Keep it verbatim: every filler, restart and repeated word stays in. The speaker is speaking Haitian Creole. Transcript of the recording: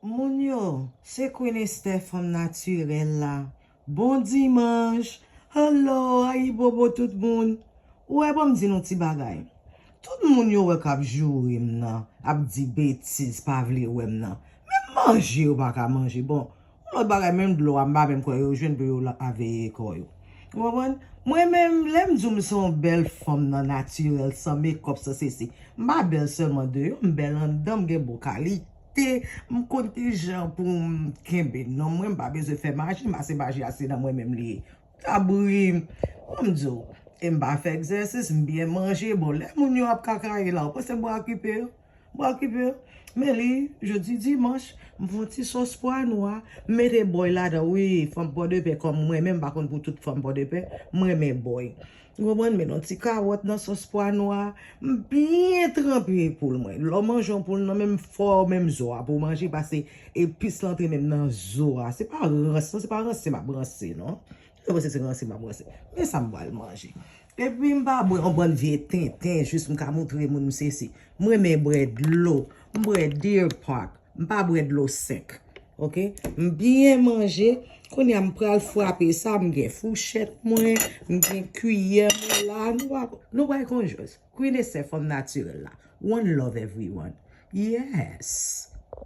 Moun yo, se Queen Esther, fanm natirèl la. Bon dimanch! Hello, ayibobo tout moun! Ou wè, ban m di nou ti bagay. Tout moun yo wè k ap joure m nan, ap di betiz, pa vle wè m nan. Menm manje yo pa ka manje. Bon, yon lòt bagay, menm dlo a, m pa menm kwè yo jwenn pou yo lave kò yo. Ou konprann? Mwen menm, lè m di w m se yon bèl fanm nan natirèl, san mekòp, san sesi. M pa bèl sèlman deyò, m bèl anndan, m gen bon kalite. M konn ki jan pou m kenbe nonm mwen, m pa bezwen fè maji, m pase maji a se nan mwen menm li ye. Kabri, ban m di w, e m pa fè egzèsis, m byen manje. Bon, lè moun yo ap kakaye la, ou panse m pral okipe yo? M pral okipe yo. Men li, jodi dimanch, m fè yon ti sòs pwa nwa, m mete bòy ladan, wi, fanm Pòdepè kòm mwen menm, m pa konn pou tout fanm Pòdepè, m renmen bòy. Ou konprann? Met yon ti kawòt nan sòs pwa nwa. M byen tranpe poul mwen. Lè w manje yon poul nan menm, fò menm zo a pou w manje, pase epis lan antre menm nan zo a. Se pa rans, non, se pa ranse m ap ranse, non. Yo panse se ranse m ap ranse. Men sa m pral manje. Epi m pa bwè yon bann vye tenten, jis m ka montre moun m sesi. M renmen bwè dlo. M bwè Deer Park. M pa bwè dlo sèk. Oke? M byen manje. Kounye a m pral frape sa. M gen fouchèt mwen. M gen kiyè mwen la. Nou pa, nou pa konn jwèt. Queen Esther, fanm natirèl la. One love everyone. Yes.